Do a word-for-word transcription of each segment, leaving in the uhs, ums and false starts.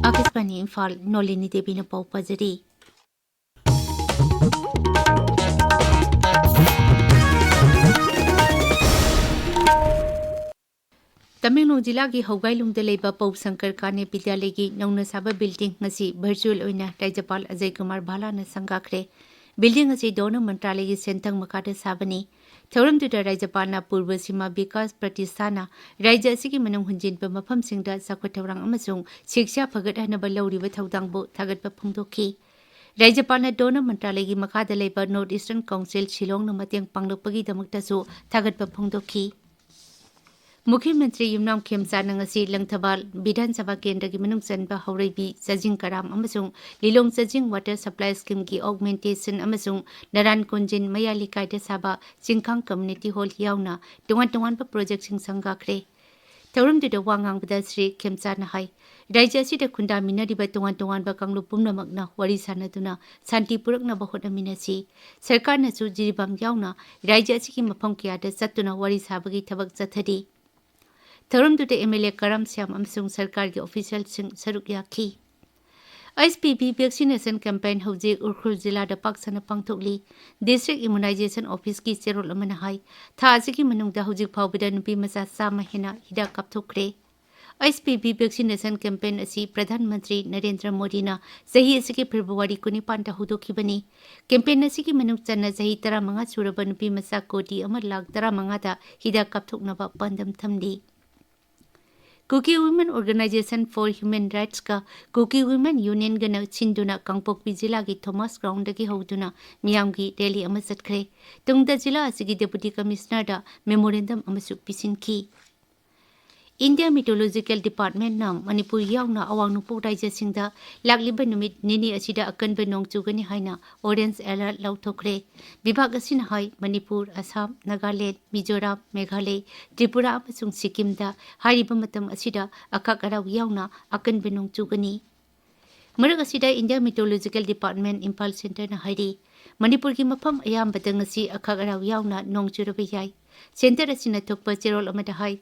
ꯑꯥꯀꯥꯁꯕꯥꯅꯤ ꯏꯝꯐꯥꯜ, ꯅꯣꯂꯤꯅꯤ ꯗꯦꯕꯤꯅ ꯄꯥꯎ ꯄꯥꯖꯔꯤ꯫ ꯇꯃꯦꯡꯂꯣꯡ ꯖꯤꯂꯥꯒꯤ ꯍꯧꯒꯥꯏꯂꯨꯡꯗ ꯂꯩꯕ ꯄꯧ ꯁꯪꯀꯔ ꯀꯥꯅꯦ ꯕꯤꯗ꯭ꯌꯥꯂꯌꯒꯤ ꯅꯧꯅ ꯁꯥꯕ ꯕꯤꯜꯗꯤꯡ ꯉꯁꯤ ꯚꯔꯆꯨꯑꯦꯜ ꯑꯣꯏꯅ ꯔꯥꯖ꯭ꯌꯄꯥꯜ ꯑꯖꯌ ꯀꯨꯃꯥꯔ ꯚꯥꯂꯥꯅ ꯁꯪꯒꯥꯈ꯭ꯔꯦ꯫ ꯕꯤꯜꯗꯤꯡ ꯑꯁꯤ ꯙꯣꯅ ꯃꯟꯇ꯭ꯔꯥꯂꯌꯒꯤ ꯁꯦꯟꯊꯪ ꯃꯈꯥꯗ ꯁꯥꯕꯅꯤ꯫ ꯊꯧꯔꯝꯗꯨꯗ ꯔꯥꯖ꯭ꯌꯄꯥꯜꯅ ꯄꯨꯔꯕ ꯁꯤꯃꯥ ꯕꯤꯀꯥꯁ ꯄ꯭ꯔꯇꯤꯁꯊꯥꯟꯅ ꯔꯥꯖ꯭ꯌ ꯑꯁꯤꯒꯤ ꯃꯅꯨꯡ ꯍꯨꯟꯖꯤꯟꯕ ꯃꯐꯝꯁꯤꯡꯗ ꯆꯥꯎꯈꯠ ꯊꯧꯔꯥꯡ ꯑꯃꯁꯨꯡ ꯁꯤꯛꯁꯥ ꯐꯒꯠꯍꯟꯅꯕ ꯂꯧꯔꯤꯕ ꯊꯧꯗꯥꯡꯕꯨ ꯊꯥꯒꯠꯄ ꯐꯣꯡꯗꯣꯛꯈꯤ꯫ ꯔꯥꯖ꯭ꯌꯄꯥꯜꯅ ꯙꯣꯅ ꯃꯟꯇ꯭ꯔꯥꯂꯌꯒꯤ ꯃꯈꯥꯗ ꯂꯩꯕ ꯅꯣꯔꯠ ꯏꯁꯇꯔꯟ ꯀꯥꯎꯟꯁꯤꯜ ꯁꯤꯂꯣꯡꯅ ꯃꯇꯦꯡ ꯄꯥꯡꯂꯛꯄꯒꯤꯗꯃꯛꯇꯁꯨ ꯊꯥꯒꯠꯄ ꯐꯣꯡꯗꯣꯛꯈꯤ꯫ ꯃꯨꯈ꯭ꯌ ꯃꯟꯇ꯭ꯔꯤ ꯌꯨꯝꯅꯥꯝ ꯈꯦꯝꯆꯥꯟꯅ ꯉꯁꯤ ꯂꯪꯊꯕꯥꯜ ꯕꯤꯙꯥꯟ ꯁꯚꯥ ꯀꯦꯟꯗ꯭ꯔꯒꯤ ꯃꯅꯨꯡ ꯆꯟꯕ ꯍꯧꯔꯩꯕꯤ ꯆꯥꯖꯤꯡ ꯀꯔꯥꯝ ꯑꯃꯁꯨꯡ ꯂꯤꯂꯣꯡ ꯆꯥꯖꯤꯡ ꯋꯥꯇꯔ ꯁꯄ꯭ꯂꯥꯏ ꯁ꯭ꯀꯤꯝꯒꯤ ꯑꯣꯒꯃꯦꯟꯇꯦꯁꯟ ꯑꯃꯁꯨꯡ ꯅꯔꯥꯟ ꯀꯣꯟꯖꯤꯟ ꯃꯌꯥ ꯂꯩꯀꯥꯏꯗ ꯁꯥꯕ ꯆꯤꯡꯈꯥꯡ ꯀꯝꯃ꯭ꯌꯨꯅꯤꯇꯤ ꯍꯣꯜ ꯌꯥꯎꯅ ꯇꯣꯉꯥꯟ ꯇꯣꯉꯥꯟꯕ ꯄ꯭ꯔꯣꯖꯦꯛꯁꯤꯡ ꯁꯪꯒꯥꯈ꯭ꯔꯦ꯫ ꯊꯧꯔꯝꯗꯨꯗ ꯋꯥ ꯉꯥꯡꯕꯗ ꯁ꯭ꯔꯤ ꯈꯦꯝꯆꯥꯟꯅ ꯍꯥꯏ, ꯔꯥꯖ꯭ꯌ ꯑꯁꯤꯗ ꯈꯨꯟꯗꯥꯃꯤꯟꯅꯔꯤꯕ ꯇꯣꯉꯥꯟ ꯇꯣꯉꯥꯟꯕ ꯀꯥꯡꯂꯨꯞ ꯄꯨꯝꯅꯃꯛꯅ ꯋꯥꯔꯤ ꯁꯥꯅꯗꯨꯅ ꯁꯥꯟꯇꯤ ꯄꯨꯔꯛꯅꯕ ꯍꯣꯠꯅꯃꯤꯟꯅꯁꯤ꯫ ꯁꯔꯀꯥꯔꯅꯁꯨ ꯖꯤꯔꯤꯕꯥꯝ ꯌꯥꯎꯅ ꯔꯥꯖ꯭ꯌ ꯑꯁꯤꯒꯤ ꯃꯐꯝ ꯀꯌꯥꯗ ꯆꯠꯇꯨꯅ ꯋꯥꯔꯤ ꯁꯥꯕꯒꯤ ꯊꯕꯛ ꯆꯠꯊꯔꯤ꯫ ꯊꯧꯔꯝꯗꯨꯗ ꯑꯦꯝ ꯑꯦꯜ ꯑꯦ ꯀꯔꯝ ꯁ꯭ꯌꯥꯝ ꯑꯃꯁꯨꯡ ꯁꯔꯀꯥꯔꯒꯤ ꯑꯣꯐꯤꯁꯤꯌꯦꯜꯁꯤꯡ ꯁꯔꯨꯛ ꯌꯥꯈꯤ꯫ H P V vaccination campaign ꯍꯧꯖꯤꯛ ꯎꯈ꯭ꯔꯨꯜ ꯖꯤꯂꯥꯗ ꯄꯥꯛ ꯁꯟꯅ ꯄꯥꯡꯊꯣꯛꯂꯤ꯫ ꯗꯤꯁꯇ꯭ꯔꯤꯛ ꯏꯃ꯭ꯌꯨꯅꯥꯏꯖꯦꯁꯟ ꯑꯣꯐꯤꯁꯀꯤ ꯆꯦꯔꯣꯜ ꯑꯃꯅ ꯍꯥꯏ, ꯊꯥ ꯑꯁꯤꯒꯤ ꯃꯅꯨꯡꯗ ꯍꯧꯖꯤꯛ ꯐꯥꯎꯕꯗ ꯅꯨꯄꯤ ꯃꯆꯥ ꯆꯥꯝꯃ ꯍꯦꯟꯅ ꯍꯤꯗꯥꯛ ꯀꯥꯞꯊꯣꯛꯈ꯭ꯔꯦ꯫ H P V vaccination campaign ꯑꯁꯤ ꯄ꯭ꯔꯙꯥꯟ ꯃꯟꯇ꯭ꯔꯤ ꯅꯔꯦꯟꯗ꯭ꯔ ꯃꯣꯗꯤꯅ ꯆꯍꯤ ꯑꯁꯤꯒꯤ ꯐꯦꯕ꯭ꯔꯨꯋꯥꯔꯤ ꯀꯨꯟꯅꯤꯄꯥꯟꯗ ꯍꯧꯗꯣꯛꯈꯤꯕꯅꯤ꯫ ꯀꯦꯝꯄꯦꯟ ꯑꯁꯤꯒꯤ ꯃꯅꯨꯡ ꯆꯟꯅ ꯆꯍꯤ ꯇꯔꯥꯃꯉꯥ ꯁꯨꯔꯕ ꯅꯨꯄꯤ ꯃꯆꯥ ꯀꯣꯇꯤ ꯑꯃ ꯂꯥꯈ ꯇꯔꯥꯃꯉꯥꯗ ꯍꯤꯗꯥꯛ ꯀꯥꯞꯊꯣꯛꯅꯕ ꯄꯥꯟꯗꯝ ꯊꯝꯂꯤ꯫ ꯀꯨꯀꯤ ꯋꯨꯃꯦꯟ ꯑꯣꯔꯒꯅꯥꯏꯖꯦꯁꯟ ꯐꯣꯔ ꯍ꯭ꯌꯨꯃꯦꯟ ꯔꯥꯏꯠꯁꯀ ꯀꯨꯀꯤ ꯋꯨꯃꯦꯟ ꯌꯨꯅꯤꯌꯟꯒꯅ ꯁꯤꯟꯗꯨꯅ ꯀꯥꯡꯄꯣꯛꯄꯤ ꯖꯤꯂꯥꯒꯤ ꯊꯣꯃꯥꯁ ꯒ꯭ꯔꯥꯎꯟꯗꯒꯤ ꯍꯧꯗꯨꯅ ꯃꯤꯌꯥꯝꯒꯤ ꯔꯦꯂꯤ ꯑꯃ ꯆꯠꯈ꯭ꯔꯦ꯫ ꯇꯨꯡꯗ ꯖꯤꯂꯥ ꯑꯁꯤꯒꯤ ꯗꯦꯄꯨꯇꯤ ꯀꯃꯤꯁꯅꯔꯗ ꯃꯦꯃꯣꯔꯦꯟꯗꯝ ꯑꯃꯁꯨ ꯄꯤꯁꯤꯟꯈꯤ꯫ ꯏꯟꯗꯤꯌꯥ ꯃꯤꯇꯣꯂꯣꯖꯤꯀꯦꯜ ꯗꯤꯄꯥꯔꯠꯃꯦꯟꯠꯅ ꯃꯅꯤꯄꯨꯔ ꯌꯥꯎꯅ ꯑꯋꯥꯡ ꯅꯣꯡꯄꯣꯛ ꯔꯥꯖ꯭ꯌꯁꯤꯡꯗ ꯂꯥꯛꯂꯤꯕ ꯅꯨꯃꯤꯠ ꯅꯤꯅꯤ ꯑꯁꯤꯗ ꯑꯀꯟꯕ ꯅꯣꯡ ꯆꯨꯒꯅꯤ ꯍꯥꯏꯅ ꯑꯣꯔꯦꯟꯖ ꯑꯦꯂꯔꯠ ꯂꯥꯎꯊꯣꯛꯈ꯭ꯔꯦ꯫ ꯚꯤꯚꯥꯒ ꯑꯁꯤꯅ ꯍꯥꯏ, ꯃꯅꯤꯄꯨꯔ, ꯑꯁꯥꯝ, ꯅꯥꯒꯥꯂꯦꯟꯗ, ꯃꯤꯖꯣꯔꯥꯝ, ꯃꯦꯘꯥꯂꯌ, ꯇ꯭ꯔꯤꯄꯨꯔꯥ ꯑꯃꯁꯨꯡ ꯁꯤꯛꯀꯤꯝꯗ ꯍꯥꯏꯔꯤꯕ ꯃꯇꯝ ꯑꯁꯤꯗ ꯑꯈꯥꯛ ꯑꯔꯥꯎ ꯌꯥꯎꯅ ꯑꯀꯟꯕ ꯅꯣꯡ ꯆꯨꯒꯅꯤ꯫ ꯃꯔꯛ ꯑꯁꯤꯗ ꯏꯟꯗꯤꯌꯥ ꯃꯤꯇꯣꯂꯣꯖꯤꯀꯦꯜ ꯗꯤꯄꯥꯔꯠꯃꯦꯟꯠ ꯏꯝꯐꯥꯜ ꯁꯦꯟꯇꯔꯅ ꯍꯥꯏꯔꯤ, ꯃꯅꯤꯄꯨꯔꯒꯤ ꯃꯐꯝ ꯑꯌꯥꯝꯕꯗ ꯉꯁꯤ ꯑꯈꯥꯛ ꯑꯔꯥꯎ ꯌꯥꯎꯅ ꯅꯣꯡ ꯆꯨꯔꯕ ꯌꯥꯏ꯫ ꯁꯦꯟꯇꯔ ꯑꯁꯤꯅ ꯊꯣꯛꯄ ꯆꯦꯔꯣꯜ ꯑꯃꯗ ꯍꯥꯏ,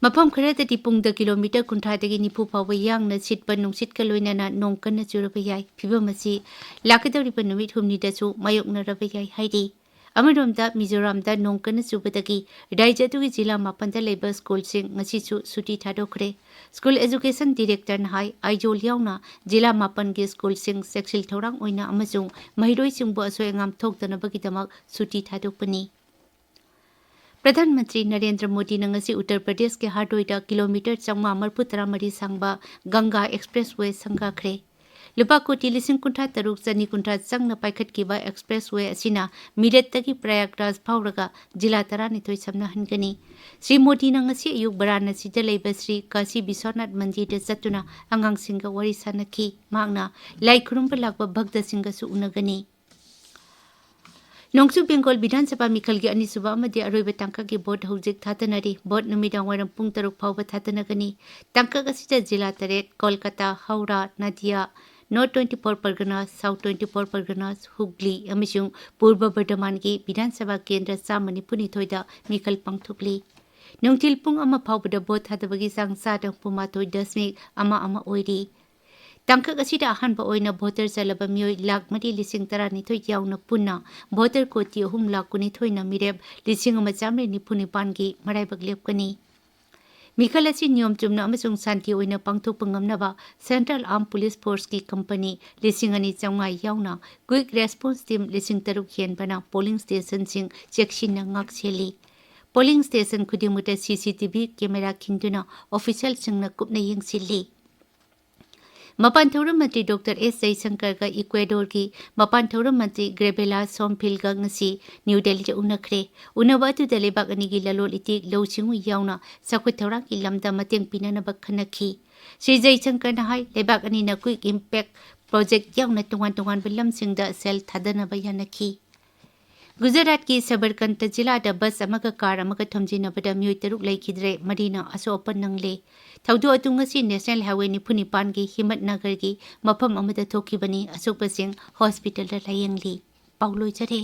ꯃꯐꯝ ꯈꯔꯗꯗꯤ ꯄꯨꯡꯗ ꯀꯤꯂꯣꯃꯤꯇꯔ ꯀꯨꯟꯊ꯭ꯔꯥꯗꯒꯤ ꯅꯤꯐꯨ ꯐꯥꯎꯕ ꯌꯥꯡꯅ ꯁꯤꯠꯄ ꯅꯨꯡꯁꯤꯠꯀ ꯂꯣꯏꯅꯅ ꯅꯣꯡ ꯀꯟꯅ ꯆꯨꯔꯕ ꯌꯥꯏ꯫ ꯐꯤꯚꯝ ꯑꯁꯤ ꯂꯥꯛꯀꯗꯧꯔꯤꯕ ꯅꯨꯃꯤꯠ ꯍꯨꯝꯅꯤꯗꯁꯨ ꯃꯥꯌꯣꯛꯅꯔꯕ ꯌꯥꯏ ꯍꯥꯏꯔꯤ꯫ ꯑꯃꯔꯣꯝꯗ, ꯃꯤꯖꯣꯔꯥꯝꯗ ꯅꯣꯡ ꯀꯟꯅ ꯆꯨꯕꯗꯒꯤ ꯔꯥꯖ꯭ꯌ ꯑꯗꯨꯒꯤ ꯖꯤꯂꯥ ꯃꯥꯄꯟꯗ ꯂꯩꯕ ꯁ꯭ꯀꯨꯜꯁꯤꯡ ꯉꯁꯤꯁꯨ ꯁꯨꯇꯤ ꯊꯥꯗꯣꯛꯈ꯭ꯔꯦ꯫ ꯁ꯭ꯀꯨꯜ ꯑꯦꯖꯨꯀꯦꯁꯟ ꯗꯤꯔꯦꯛꯇꯔꯅ ꯍꯥꯏ, ꯑꯥꯏꯖꯣꯜ ꯌꯥꯎꯅ ꯖꯤꯂꯥ ꯃꯥꯄꯟꯒꯤ ꯁ꯭ꯀꯨꯜꯁꯤꯡ ꯆꯦꯛꯁꯤꯜ ꯊꯧꯔꯥꯡ ꯑꯣꯏꯅ ꯑꯃꯁꯨꯡ ꯃꯍꯩꯔꯣꯏꯁꯤꯡꯕꯨ ꯑꯁꯣꯏ ꯑꯉꯥꯝ ꯊꯣꯛꯇꯅꯕꯒꯤꯗꯃꯛ ꯁꯨꯇꯤ ꯊꯥꯗꯣꯛꯄꯅꯤ꯫ ꯄ꯭ꯔꯙꯥꯟ ꯃꯟꯇ꯭ꯔꯤ ꯅꯔꯦꯟꯗ꯭ꯔ ꯃꯣꯗꯤꯅ ꯉꯁꯤ ꯎꯠꯇꯔ ꯄ꯭ꯔꯗꯦꯁꯀꯤ ꯍꯥꯔꯗꯣꯏꯗ ꯀꯤꯂꯣꯃꯤꯇꯔ ꯆꯥꯝꯃꯉꯥ ꯃꯔꯤꯐꯨ ꯇꯔꯥ ꯃꯔꯤ ꯁꯥꯡꯕ ꯒꯪꯒꯥ ꯑꯦꯛꯁꯄ꯭ꯔꯦꯁ ꯋꯦ ꯁꯪꯒꯥꯈ꯭ꯔꯦ꯫ ꯂꯨꯄꯥ ꯀꯣꯇꯤ ꯂꯤꯁꯤꯡ ꯀꯨꯟꯊ꯭ꯔꯥ ꯇꯔꯨꯛ ꯆꯅꯤ ꯀꯨꯟꯊ꯭ꯔꯥ ꯆꯪꯅ ꯄꯥꯏꯈꯠꯈꯤꯕ ꯑꯦꯛꯁꯄ꯭ꯔꯦꯁ ꯋꯦ ꯑꯁꯤꯅ ꯃꯤꯔꯠꯇꯒꯤ ꯄ꯭ꯔꯌꯥꯒꯔꯥꯖ ꯐꯥꯎꯔꯒ ꯖꯤꯂꯥ ꯇꯔꯥꯅꯤꯊꯣꯏ ꯁꯝꯅꯍꯟꯒꯅꯤ꯫ ꯁ꯭ꯔꯤ ꯃꯣꯗꯤꯅ ꯉꯁꯤ ꯑꯌꯨꯛ ꯕꯔꯥꯅꯥꯁꯤꯗ ꯂꯩꯕ ꯁ꯭ꯔꯤ ꯀꯥꯁꯤ ꯕꯤꯁ꯭ꯋꯅꯥꯊ ꯃꯟꯗꯤꯔꯗ ꯆꯠꯇꯨꯅ ꯑꯉꯥꯡꯁꯤꯡꯒ ꯋꯥꯔꯤ ꯁꯥꯅꯈꯤ꯫ ꯃꯍꯥꯛꯅ ꯂꯥꯏ ꯈꯨꯔꯨꯝꯕ ꯂꯥꯛꯄ ꯚꯛꯇꯁꯤꯡꯒꯁꯨ ꯎꯅꯒꯅꯤ꯫ ꯅꯣꯡꯆꯨꯞ ꯕꯦꯡꯒꯣꯜ ꯕꯤꯙꯥꯟ ꯁꯚꯥ ꯃꯤꯈꯜꯒꯤ ꯑꯅꯤꯁꯨꯕ ꯑꯃꯗꯤ ꯑꯔꯣꯏꯕ ꯇꯥꯡꯀꯛꯀꯤ ꯚꯣꯠ ꯍꯧꯖꯤꯛ ꯊꯥꯗꯅꯔꯤ꯫ ꯚꯣꯠ ꯅꯨꯃꯤꯗꯥꯡ ꯋꯥꯏꯔꯝ ꯄꯨꯡ ꯇꯔꯨꯛ ꯐꯥꯎꯕ ꯊꯥꯗꯅꯒꯅꯤ꯫ ꯇꯥꯡꯀꯛ ꯑꯁꯤꯗ ꯖꯤꯂꯥ ꯇꯔꯦꯠ, Kolkata, Howrah, Nadia, north twenty four Parganas, south twenty four Parganas, Hooghly ꯑꯃꯁꯨꯡ ꯄꯨꯔꯕ ꯕꯔꯙꯃꯥꯟꯒꯤ ꯕꯤꯙꯥꯟ ꯁꯚꯥ ꯀꯦꯟꯗ꯭ꯔ ꯆꯥꯝꯃ ꯅꯤꯐꯨ ꯅꯤꯊꯣꯏꯗ ꯃꯤꯈꯜ ꯄꯥꯡꯊꯣꯛꯂꯤ꯫ ꯅꯨꯡꯊꯤꯜ ꯄꯨꯡ ꯑꯃ ꯐꯥꯎꯕꯗ ꯚꯣꯠ ꯊꯥꯗꯕꯒꯤ ꯆꯥꯡ ꯆꯥꯗ ꯍꯨꯝꯐꯨ ꯃꯥꯊꯣꯏ ꯗꯁꯃꯤꯛ ꯑꯃ ꯑꯃ ꯑꯣꯏꯔꯤ꯫ ꯇꯥꯡꯀꯛ ꯑꯁꯤꯗ ꯑꯍꯥꯟꯕ ꯑꯣꯏꯅ ꯚꯣꯇꯔ ꯆꯜꯂꯕ ꯃꯤꯑꯣꯏ ꯂꯥꯈ ꯃꯔꯤ ꯂꯤꯁꯤꯡ ꯇꯔꯥꯅꯤꯊꯣꯏ ꯌꯥꯎꯅ ꯄꯨꯟꯅ ꯚꯣꯇꯔ ꯀꯣꯇꯤ ꯑꯍꯨꯝ ꯂꯥꯈ ꯀꯨꯟꯅꯤꯊꯣꯏꯅ ꯃꯤꯔꯦꯞ ꯂꯤꯁꯤꯡ ꯑꯃ ꯆꯥꯃꯔꯤ ꯅꯤꯐꯨ ꯅꯤꯄꯥꯟꯒꯤ ꯃꯔꯥꯏꯕꯛ ꯂꯦꯞꯀꯅꯤ꯫ ꯃꯤꯈꯜ ꯑꯁꯤ ꯅꯤꯌꯣꯝ ꯆꯨꯝꯅ ꯑꯃꯁꯨꯡ ꯁꯥꯟꯇꯤ ꯑꯣꯏꯅ ꯄꯥꯡꯊꯣꯛꯄ ꯉꯝꯅꯕ ꯁꯦꯟꯇ꯭ꯔꯦꯜ ꯑꯥꯔꯝ ꯄꯨꯂꯤꯁ ꯐꯣꯔꯁꯀꯤ ꯀꯝꯄꯅꯤ ꯂꯤꯁꯤꯡ ꯑꯅꯤ ꯆꯥꯝꯃꯉꯥ ꯌꯥꯎꯅ ꯀ꯭ꯋꯤꯛ ꯔꯦꯁꯄꯣꯟꯁ ꯇꯤꯝ ꯂꯤꯁꯤꯡ ꯇꯔꯨꯛ ꯍꯦꯟꯕꯅ ꯄꯣꯂꯤꯡ ꯁ꯭ꯇꯦꯁꯟꯁꯤꯡ ꯆꯦꯛꯁꯤꯟꯅ ꯉꯥꯛꯁꯦꯜꯂꯤ꯫ ꯄꯣꯂꯤꯡ ꯁ꯭ꯇꯦꯁꯟ ꯈꯨꯗꯤꯡꯃꯛꯇ ꯁꯤ ꯁꯤ ꯇꯤ ꯚꯤ ꯀꯦꯃꯦꯔꯥ ꯈꯤꯟꯗꯨꯅ ꯑꯣꯐꯤꯁꯤꯌꯦꯜꯁꯤꯡꯅ ꯀꯨꯞꯅ ꯌꯦꯡꯁꯤꯜꯂꯤ꯫ ꯃꯄꯥꯟ ꯊꯧꯔꯝ ꯃꯟꯇ꯭ꯔꯤ ꯗꯣꯛꯇꯔ ꯑꯦꯁ ꯖꯌꯁꯪꯀꯔꯒ ꯏꯀ꯭ꯋꯦꯗꯣꯔꯒꯤ ꯃꯄꯥꯟ ꯊꯧꯔꯝ ꯃꯟꯇ꯭ꯔꯤ ꯒ꯭ꯔꯦꯕꯦꯂꯥ ꯁꯣꯝꯐꯤꯜꯒ ꯉꯁꯤ ꯅ꯭ꯌꯨ ꯗꯦꯜꯂꯤꯗ ꯎꯅꯈ꯭ꯔꯦ꯫ ꯎꯅꯕ ꯑꯗꯨꯗ ꯂꯩꯕꯥꯛ ꯑꯅꯤꯒꯤ ꯂꯂꯣꯟ ꯏꯇꯤꯛ, ꯂꯧꯎ ꯁꯤꯡꯎ ꯌꯥꯎꯅ ꯆꯥꯎꯈꯠ ꯊꯧꯔꯥꯡꯒꯤ ꯂꯝꯗ ꯃꯇꯦꯡ ꯄꯤꯅꯅꯕ ꯈꯟꯅꯈꯤ꯫ ꯁ꯭ꯔꯤ ꯖꯌꯁꯪꯀꯔꯅ ꯍꯥꯏ, ꯂꯩꯕꯥꯛ ꯑꯅꯤꯅ ꯀ꯭ꯋꯤꯛ ꯏꯝꯄꯦꯛ ꯄ꯭ꯔꯣꯖꯦꯛ ꯌꯥꯎꯅ ꯇꯣꯉꯥꯟ ꯇꯣꯉꯥꯟꯕ ꯂꯝꯁꯤꯡꯗ ꯁꯦꯜ ꯊꯥꯗꯅꯕ ꯌꯥꯅꯈꯤ꯫ ꯒꯨꯖꯔꯥꯠꯀꯤ ꯁꯕꯔꯀꯟꯇ ꯖꯤꯂꯥꯗ ꯕꯁ ꯑꯃꯒ ꯀꯥꯔ ꯑꯃꯒ ꯊꯣꯝꯖꯤꯟꯅꯕꯗ ꯃꯤꯑꯣꯏ ꯇꯔꯨꯛ ꯂꯩꯈꯤꯗ꯭ꯔꯦ, ꯃꯔꯤꯅ ꯑꯁꯣꯛ ꯑꯄꯟ ꯅꯪꯂꯦ꯫ ꯊꯧꯗꯣꯛ ꯑꯗꯨ ꯉꯁꯤ ꯅꯦꯁꯅꯦꯜ ꯍꯥꯏꯋꯦ ꯅꯤꯐꯨ ꯅꯤꯄꯥꯟꯒꯤ ꯍꯤꯃꯠꯅꯒꯔꯒꯤ ꯃꯐꯝ ꯑꯃꯗ ꯊꯣꯛꯈꯤꯕꯅꯤ꯫ ꯑꯁꯣꯛꯄꯁꯤꯡ ꯍꯣꯁꯄꯤꯇꯥꯜꯗ ꯂꯥꯌꯦꯡꯂꯤ꯫ ꯄꯥꯎ ꯂꯣꯏꯖꯔꯦ꯫